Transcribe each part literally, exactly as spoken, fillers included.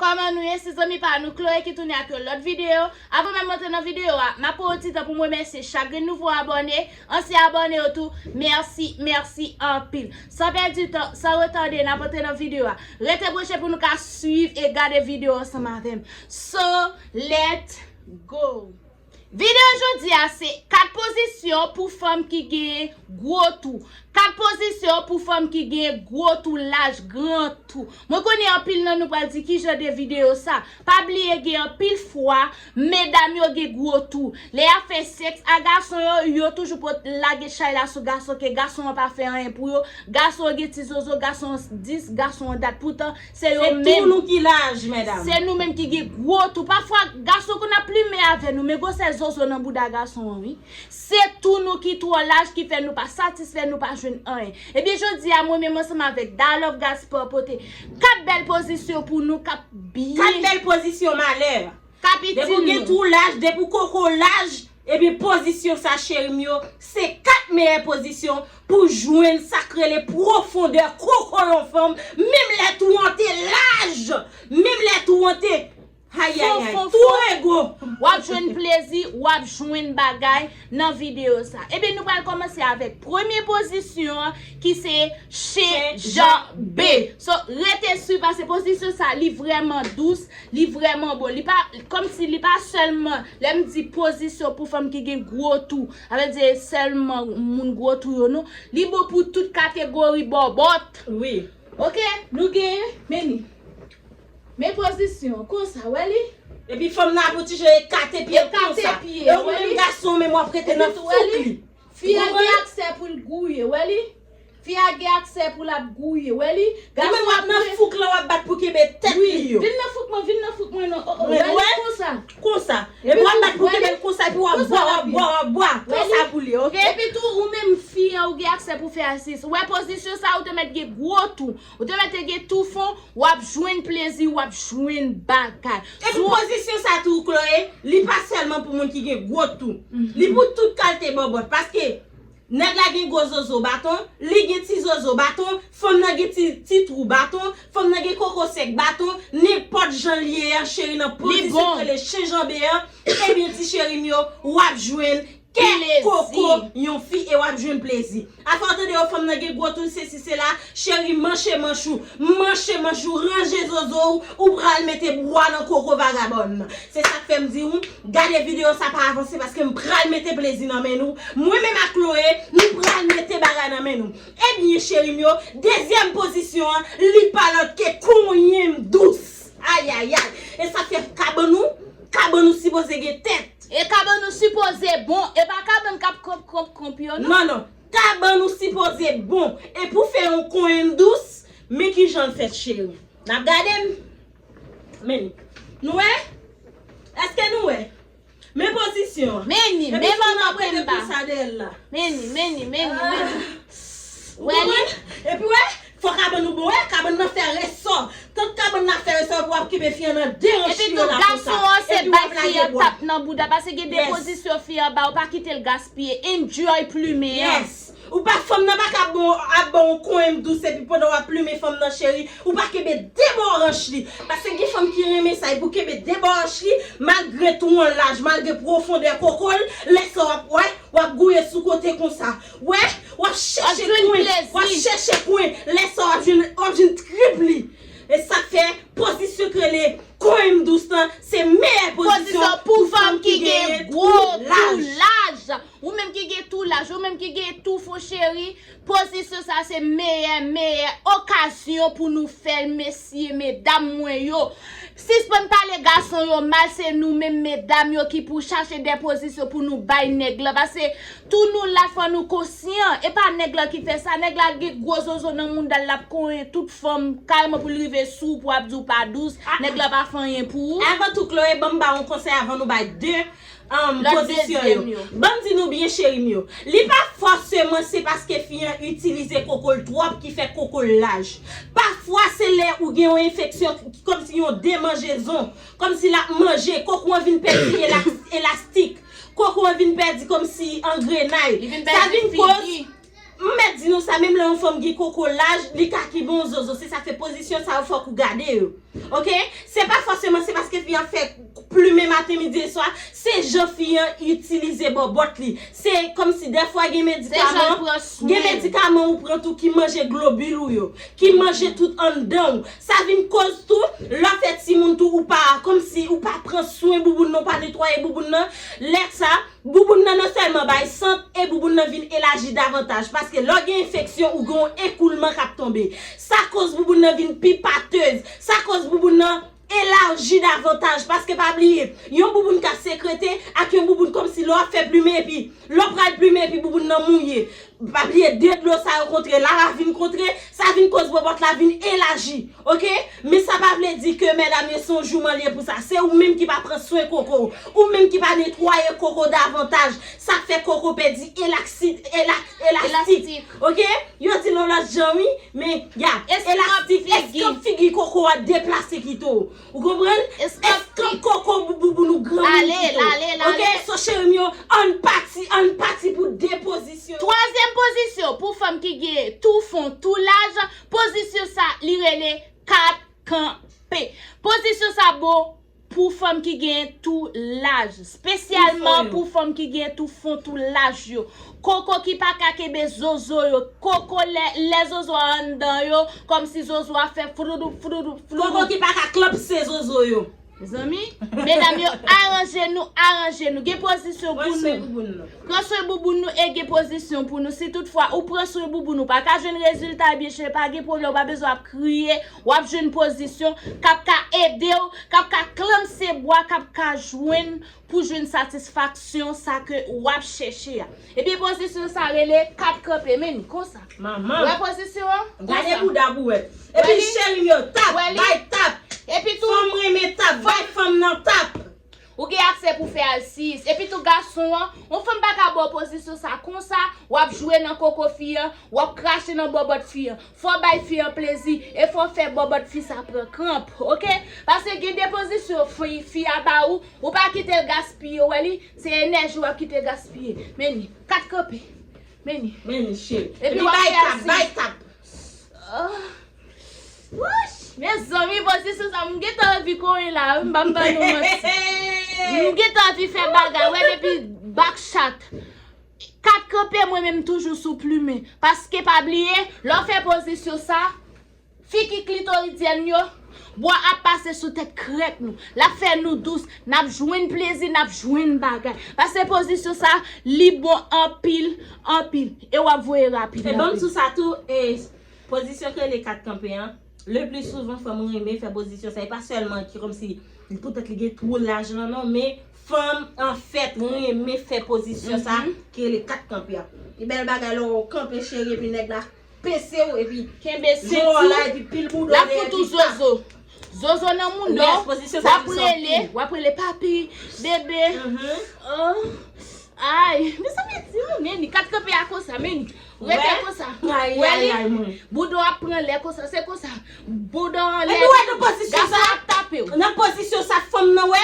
Kòman nou ye? Se zanmi pa nou Chloé ki tounen ak yon lòt videyo. Avan menm monte nan videyo a, m ap pran yon ti tan pou m remèsye chak grenn nouvo abòne, ansyen abòne yo tou. Mèsi, mèsi anpil. San pèdi tan, san retade, n ap antre nan videyo a. Rete branche pou nou ka swiv e gade videyo ansanm avè m. So, let's go! Videyo jodi a se kat pozisyon pou fanm ki gen gwo tou. Kat pozisyon pou fanm ki gen gwo tou, laj, gran tou. Mwen konnen anpil nan nou pral di ki jan de videyo sa. Pa bliye gen anpil fwa, medam yo gen gwo tou. Lè y ap fè sèks a gason yo, yo toujou pot lage chay la sou gason ke gason an pa fè anyen pou yo. Gason an gen ti zozo, gason an dis, gason an dat. Poutan, se yo menm. Se tou nou ki laj, medam. Se nou menm ki gen gwo tou. Pafwa, gason konn ap plimen avè nou, men gwosè zozo nan bouda gason an, wi. Se tou nou ki twò laj ki fè nou pa satisfè, nou pa jwenn anyen. Ebyen, jodi a, mwen menm ansanm avèk Dalove Gaspard pote kat bèl pozisyon pou nou k ap byen. Kat bèl pozisyon malè. K ap itil nou. Depi w gen tou laj, depi w koko laj, ebyen, pozisyon sa, cheri m yo, se kat meyè pozisyon pou jwenn sa k rele pwofondè koko yon fanm, menm lè tou an te laj, menm lè tou an te Ayayay, tou rego. W ap jwenn plezi, w ap jwenn bagay nan videyo sa. Ebyen, nou pral kòmanse avèk premye pozisyon an, ki se chenjanbe. So, rete swiv, paske pozisyon sa, li vrèman dous, li vrèman bon. Li pa, kòmsi li pa sèlman, lè m di pozisyon pou fanm ki gen gwo tou, sa vle di sèlman moun gwo tou yo, non. Li bon pou tout kategori bòbòt. Wi. Oke, nou genyen, men li. Men pozisyon, konsa, wè li? Epi fanm nan ap yon ti jan ekate pye l konsa. Ekate pye, e ou menm gason menm w ap rete nan fouk li. Fi a gen aksè pou l gouye, wè li? Fi a gen aksè pou l ap gouye, wè li? Ou menm w ap nan fouk lan, w ap bat pou kenbe tèt li yo. Vin nan fouk mwen, vin nan fouk mwen non. O, o, wè li konsa. Konsa. Epi w ap bat pou kenbe l konsa, epi w ap bwa, w ap bwa, w ap bwa. Konsa pou li, oke? Epi tou, ou menm fi an, ou gen aksè pou fè asis. Ou wè pozisyon sa, ou te mèt gen gwo tou. Ou te mèt gen tou fon, w ap jwenn plezi, w ap jwenn bagay. Epi pozisyon sa tou, Chloé, li pa sèlman pou moun ki gen gwo tou. Li pou tout kalte bòbòt. Paske nèg la gen gwo zozo baton, li gen ti zozo baton, fanm nan gen ti, ti twou baton, fanm nan gen koko sèk baton, nenpòt jan l ye a, cheri, nan pozisyon ki rele chenjanbe an, ebyen, ti cheri m yo, w ap jwenn kè koko yon fi e w ap jwenn plezi. Afè w tande yo fanm nan gen gwo tou, sesi sela, cheri, manche manch ou, manche manch ou, ranje zozo w, ou pral mete bwa nan koko vagabòn nan. Se sa k fè m di w, gade videyo sa pa avanse paske m pral mete plezi nan men nou. Mwen menm ak Chloé, nou pral mete bagay nan men nou. Ebyen, cheri m yo, dezyèm pozisyon an, li pa lòt ke konyen m dous. Ayayay. E sa fè kabann ou, kabann ou sipoze gen tèt. E kabann ou sipoze bon, e pa kabann k ap kronp, kronp, kronp yo, non. Non, non. Kabann ou sipoze bon. E pou fè yon konyen m dous, men kijan l fèt, cheri. N ap gade m. Men li. Nou wè? Èske nou wè? Men pozisyon an. Men li, men manman Pemba. Men li, men li, men li, men li. Wè li? Epi wè, fò kabann ou bon, wè, kabann nan fè resò. Tank kabann nan fè resò, epi w ap kenbe fi an nan de anch li yo la konsa. Epi tou, gason an se bay fi an tap nan bouda, paske gen de pozisyon fi an ba, ou pa kite l gaspiye. Enjoy plimen an. Yes. Ou pa, fanm nan pa ka bon, ap ba w konyen m dous epi pandan w ap plimen fanm nan, cheri, ou pa kenbe de bò anch li. Paske gen fanm ki renmen sa, epi w kenbe de bò anch li, malgre tou an laj, malgre pwofondè koko l, lè sa w ap, wè, w ap gouye sou kote konsa. Wè, w ap chèche kwen, w ap chèche kwen, lè sa w ap jwenn, w ap jwenn trip li. E sa fè pozisyon k rele konyen m dous lan, se meyè pozisyon pou fanm ki gen gwo tou laj. Ou menm ki gen tou laj, ou menm ki gen tou fon, cheri, pozisyon sa se meyè, meyè okazyon pou nou fè l, mesye, medam mwen yo. Sispann pale gason yo mal, se nou menm medam yo ki pou chache de pozisyon pou nou bay nèg lan. Paske tou nou la, fò nou konsyan. E pa nèg lan ki fè sa. Nèg la gen gwo zozo nan mouda l, l ap konyen tout fanm, kareman pou l rive sou ou, pou ap di w pa dous. Nèg la pa fè anyen pou ou. Avan tou, Chloé, ban m ba w yon konsèy avan nou bay de Lòt pozisyon yo. Ban m di nou byen, cheri m yo. Li pa fòseman se paske fi an itilize koko l twòp ki fè koko l laj. Pafwa, se lè ou gen yon enfeksyon, kòmsi yon demanjezon, kòmsi l ap manje, koko an vin pèdi elas-, elastik, koko an vin pèdi kòmsi angrenay. Sa vin koz M mèt di nou sa, menm lè yon fanm gen koko laj, li ka kenbe yon zozo. Se sa k fè pozisyon sa yo fòk ou gade yo. Oke? Se pa fòseman se paske fi an fè plimen maten, midi e swa, se jan fi an itilize bòbòt li. Se kòmsi dèfwa gen medikaman, gen medikaman ou pran tou ki manje globil ou yo, ki manje tout anndan ou. Sa vin koz tou, lè w fè timoun tou, ou pa, kòmsi ou pa pran swen bouboun nan, ou pa netwaye bouboun nan. Lè sa, bouboun nan non sèlman bay sant e bouboun nan vin elaji davantaj. Paske lè w gen enfeksyon, ou gen yon ekoulman k ap tonbe. Sa koz bouboun nan vin pi patez. Sa koz bouboun nan elaji davantaj. Paske pa bliye, yon bouboun k ap sekrete ak yon bouboun kòmsi lè w ap fè plimen epi lè w pral plimen epi bouboun nan mouye. Pa bliye de dlo sa yo kontre, lala vin kontre, sa vin koz bòbòt la vin elaji. Oke? Men sa pa vle di ke medam yo se yon jouman li ye pou sa. Se ou menm ki pa pran swen koko w. Ou menm ki pa netwaye koko davantaj. Sa k fè koko pèdi elaksit, elak, elastik. Oke? Yo di l yon lòt jan wi, men ya, elastik, eskanp figi koko a deplase kite w. Ou konprann? Eskanp koko bouboun ou granmoun kite w. Oke? So cheri m yo, ann pati, ann pati pou de pozisyon. Twazyèm pozisyon pou fanm ki gen tou fon, tou laj, pozisyon sa li rele kat kanpe. Pozisyon sa bon pou fanm ki gen tou laj, espesyalman pou fanm ki gen tou fon, tou laj yo. Koko ki pa ka kenbe zozo yo. Koko lè, lè zozo a anndan yo, kòmsi zozo a fè froudou, froudou, froudou. Koko ki pa ka klanpse zozo yo. Mezanmi, medam yo, aranje nou, aranje nou. Gen pozisyon pou nou. Pran swen bouboun nou e gen pozisyon pou nou. Si toutfwa ou pran swen bouboun ou pa ka jwenn rezilta, ebyen cheri, pa gen pwoblèm, ou pa bezwen ap kriye, w ap jwenn pozisyon k ap ka ede w, k ap ka klanmse bwa, k ap ka jwenn pou jwenn satisfaksyon sa ke w ap chèche a. Ebyen pozisyon sa rele kat kanpe, men ni konsa. Manman. Wè pozisyon an? Gade bouda pou wè. Epi cheri m yo, tap, bay tap. Epi tou, fanm renmen tap, bay fanm nan tap. Ou gen aksè pou fè asiz. Epi tou gason an, yon fanm pa ka ba w pozisyon sa konsa, w ap jwe nan koko fi an, w ap krache nan bòbòt fi an. Fò w bay fi an plezi, e fò w fè bòbòt fi sa pran kranp, oke? Paske gen de pozisyon fi, fi a ba ou, ou pa kite l gaspiye, ou wè li, se enèji w ap kite gaspiye. Men ni, kat kanpe. Men ni. Men ni, cheri. Epi w ap fè asiz. Epi bay tap, bay tap. Ah. Wouch! Mezanmi, pozisyon sa, m gentan anvi konyen la, wi, m pa m ba nou manti. M gentan anvi fè bagay, wè depi bak chat. Kat kanpe, mwen menm toujou sou plimen. Paske pa bliye, lè w fè pozisyon sa, fi ki klitoridyèn yo, bwa ap pase sou tèt krèk nou. L ap fè nou dous, n ap jwenn plezi, n ap jwenn bagay. Paske pozisyon sa, li bon anpil, anpil. E w ap voye rapid. E ban m sou sa tou, e Pozisyon ki rele kat kanpe an, le pli souvan fanm renmen fè pozisyon sa. E pa sèlman ki kòmsi poutèt li gen twò laj lan non, men fanm anfèt renmen fè pozisyon sa ki rele kat kanpe a. Pi bèl bagay lè w kanpe cheri epi nèg la pese w epi kenbe senti w, la epi pil bouda w dèyè epi tap. Zozo nan mouda w, w ap rele, w ap rele papi, bebe. Oh. Ay, mezanmi, timoun, men ni kat kanpe a konsa, men ni. Rete konsa. Wè li, bouda w ap pran lè konsa, se konsa. Bouda w anlè, gason ap tape w. Nan pozisyon sa, fanm nan wè,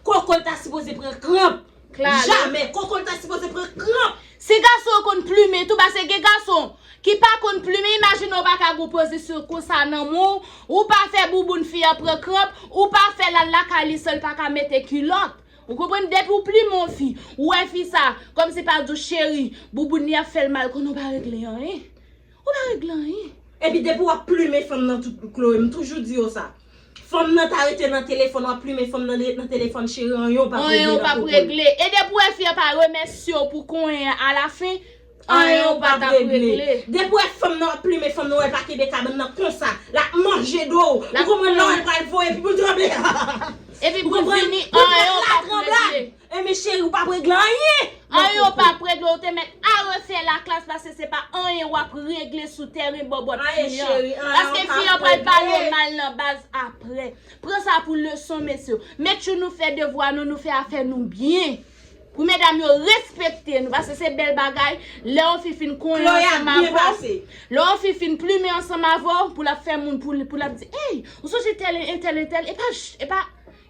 koko l ta sipoze pran kranp. Jamè, koko l ta sipoze pran kranp. Si gason an konn plimen tou, paske gen gason ki pa konn plimen, imajine w pa ka gon pozisyon konsa nan men w, ou pa fè bouboun fi an pran kranp, ou pa fè l al lakay li san l pa ka mete kilòt. Ou konprann? Depi w plimen yon fi, ou wè fi sa, kòmsi pa di w cheri, bouboun li ap fè l mal, konnen w pa regle anyen. Ou pa regle anyen. Epi depi w ap plimen fanm nan tout, Chloé, m toujou di yo sa. Fanm nan ta rete nan telefòn, w ap plimen fanm nan, li ret nan telefòn, cheri, anyen w p ap regle nan koko l. Anyen w p ap regle. E depi w wè fi an pa remèsye w pou konyen an alafen, anyen w pa t ap regle. Depi w wè fanm nan w ap plimen fanm nan, w wè l pa kenbe kabann nan konsa, l ap manje do w. Ou konprann lè w wè l pral voye epi pou l tranble. Epi pou l fini, anyen w p ap regle. Enben cheri, ou p ap regle anyen. Anyen w p ap regle, ou te mèt al refè laklas paske se pa anyen w ap regle sou tèren bòbòt fi an. Paske fi an pral pale w mal nan baz apre. Pran sa pou leson, mesye. Make sure nou fè devwa nou, nou fè afè nou byen. Pou medam yo respekte nou, paske se bèl bagay. Lè yon fi fin konyen ansanm avè w, lè yon fi fin plimen ansanm avè w, pou l ap fè moun, pou l, pou l ap di, ey, ou sonje tèl, entèl, entèl, e pa, e pa,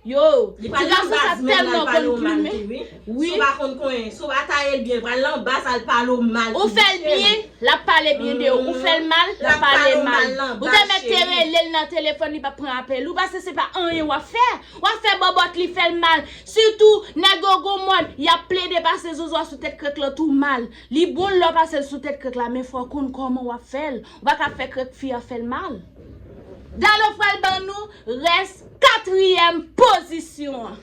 Yo, ti gason sa tèlman konn plimen. Wi. Si w pa konn konyen, si w pa taye l byen, pral nan baz al pale w mal. Ou fè l byen, l ap pale byen de ou. Ou fè l mal, l ap pale mal. Ou te mèt te rele l nan telefòn, li p ap pran apèl ou, paske se pa anyen w ap fè. W ap fè bòbòt li fè l mal. Sitou, nèg yo gon mòd, y ap plede pase zozo a sou tèt krèk lan tou mal. Li bon lè w pase l sou tèt krèk la, men fò w konn kòman w ap fè l. Ou pa ka fè krèk fi a fè l mal. Dalo pral ban nou rès katriyèm pozisyon an.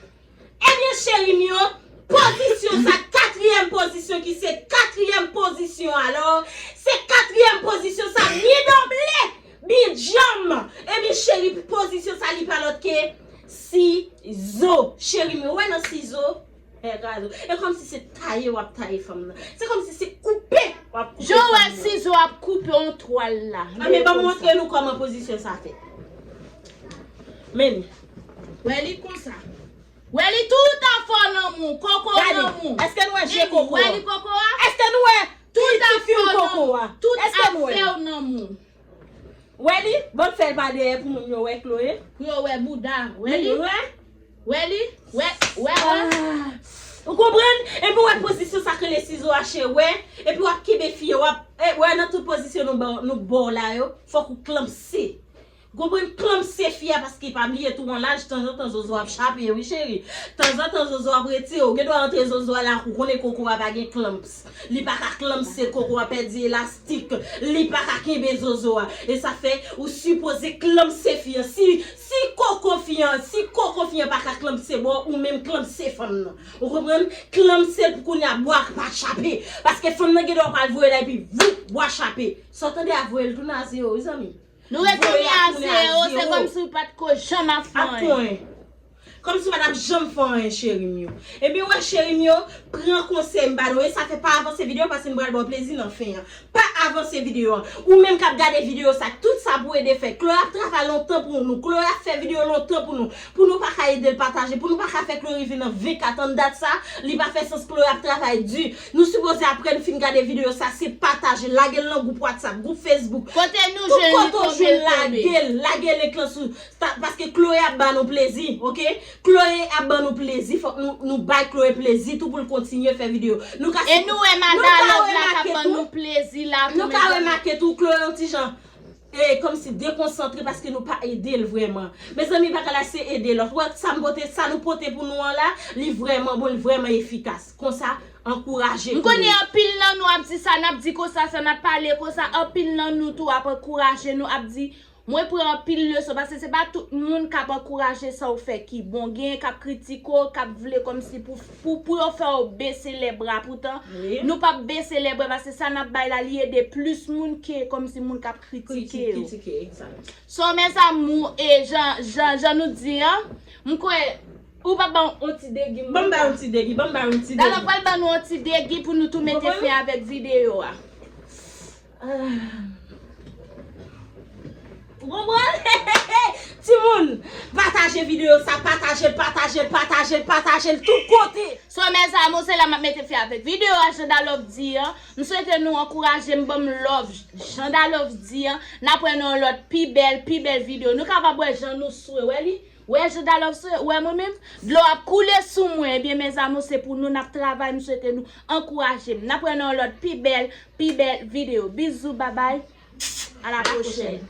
Ebyen, cheri m yo, pozisyon sa, katriyèm pozisyon ki se katriyèm pozisyon, alò, se katriyèm pozisyon sa, mi doble, mi dyanm. Ebyen, cheri, pozisyon sa, li pa lòt ke sizo. Cheri m yo, wè nan sizo, e kòmsi se taye w ap taye fanm nan. Se kòmsi se koupe w ap koupe fanm nan. Jan w wè sizo ap koupe yon twal la. Anben, ban m montre nou kòman pozisyon sa fèt. Men li. Wè li konsa. Wè li tout afè w nan men w, koko w nan men w. Èske nou wè je koko a? Wè li koko a? Èske nou wè tout afè w nan men w? Tout afè w nan men w. Wè li? Bon, fè l pa dèyè pou moun yo wè Chloé. Pou yo wè bouda. Wè li? Wè li? Wè, wè, wè. Ou konprann? Epi w wè pozisyon sa k rele sizo a, cheri, wè. Epi w ap kenbe fi yo, w ap, e, wè nan tout pozisyon nou ba, nou ba w la yo, fòk ou klanpse. Konprann, klanpse fi a, paske pa bliye tou, an laj, tanzantan zozo ap chape, wi, cheri. Tanzantan zozo ap retire, ou gen dwa antre zozo a la, ou konnen koko a pa gen klanps. Li pa ka klanpse, koko a pèdi elastik. Li pa ka kenbe zozo a. E sa fè, ou sipoze klanpse fi an. Si, si koko fi an, si koko fi an pa ka klanpse bò, ou menm klanpse fanm nan. Ou konprann? Klanpse l pou kounye a, bò a pa chape. Paske fanm nan gen dwa pral voye la, epi, voup, bò a chape. Sa w tande a voye l tounen a zewo, wi, zanmi. Nou retounen a zewo, se kòmsi w pa t ko janm ap fè anyen. Kòmsi w pa t ap janm fè anyen, cheri m yo. Ebyen, wè, cheri m yo, pran konsèy m ba nou. E sa fè pa avanse videyo, paske m pral ba w plezi nan fen an. Pa avanse videyo an. Ou menm k ap gade videyo sa, tout sa pou ede fè. Chloé ap travay lontan pou nou. Chloé ap fè videyo lontan pou nou. Pou nou pa ka ede l pataje, pou nou pa ka fè Chloé rive nan venkat an dat sa, li pa fè sans. Chloé ap travay di. Nou sipoze apre n fin gade videyo sa, se pataje, lage l nan gwoup WhatsApp, gwoup Facebook. Kote nou jwenn li, konbyen l tonbe. Tout kote w jwenn, lage l, lage link lan sou, paske Chloé ap ba nou plezi, oke? Chloé ap ban nou plezi, fòk nou, nou bay Chloé plezi tou pou l kontinye fè videyo. Nou ka, e nou wè Madalove la k ap ban nou plezi la tou, mezanmi. Nou ka remake tou, Chloé yon ti jan e, kòmsi dekonsantre paske nou pa ede l vrèman. Mezanmi, bagay la se ede lòt. Wè, sa m pote, sa nou pote pou nou an la, li vrèman bon, li vrèman efikas. Konsa, ankouraje Chloé. M konnen anpil nan nou ap di sa, n ap di konsa, sa n ap pale konsa, anpil nan nou tou ap ankouraje nou, ap di, mwen pran anpil leson, paske se pa tout moun k ap ankouraje sa w fè ki bon. Genyen k ap kritike w, k ap vle kòmsi pou, pou, pou yo fè w bese lè bra. Poutan, nou p ap bese lè bra, paske sa n ap bay la, li ede plis moun ke kòmsi moun k ap kritike yo. Kritike, egzak. So, mes amours, e jan, jan, jan nou di an, m kwè, ou pa ban yon ti degi, m. Ban m ba yon ti degi, ban m ba yon ti degi. Dalo pral ban nou yon ti degi pou nou tou mete fen avèk videyo a. Ah. Ou konprann? Timoun, pataje videyo sa, pataje l, pataje l, pataje l, pataje l tout kote. So, mes amours, se la m ap mete fen avèk videyo a, jan Dalove di an. M swete nou ankouraje m, ban m love, jan Dalove di an. N ap wè nan yon lòt pi bèl, pi bèl videyo. Nou kapab wè jan nou swe, wè li? Wè jan Dalove swe, wè mwen menm? Dlo ap koule sou mwen. Ebyen, mes amours, se pou nou n ap travay. M swete nou ankouraje m. N ap wè nan yon lòt pi bèl, pi bèl videyo. Bizou, babay. À la prochaine.